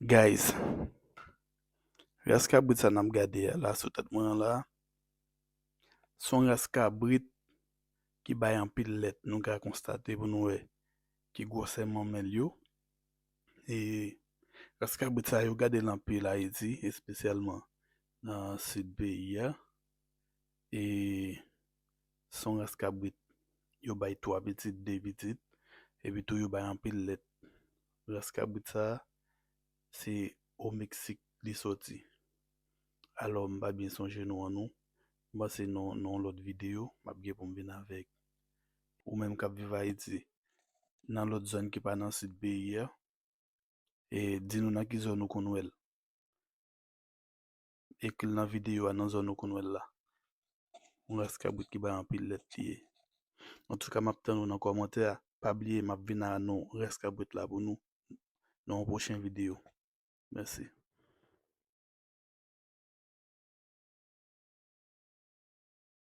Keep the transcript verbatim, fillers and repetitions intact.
Guys, ras kabrit sa n ap gade a la sou tèt mwen an la, se yon ras kabrit ki bay anpil lèt. Nou ka konstate pou nou wè ki gwosè manmèl yo. E ras kabrit sa yo gade l anpil Ayiti, espesyalman nan sid peyi a. E se yon ras kabrit yo bay twa pitit, de pitit, epi tou yo bay anpil lèt. Ras kabrit sa, se o Meksik li soti. Alò, m pa byen sonje non an non. M panse nan, nan yon lòt videyo, m ap gen pou m vin avèk ou menm k ap viv Ayiti, nan lòt zòn ki pa nan sid peyi a. E di nou nan ki zòn ou konn wè l. Ekri l nan videyo a, nan zòn ou konn wè l la. Yon ras kabrit ki bay anpil lèt li ye. Antouka, m ap tann ou nan kòmantè a. Pa bliye, m ap vin a non ras kabrit la pou nou nan yon pwochen videyo. Mèsi.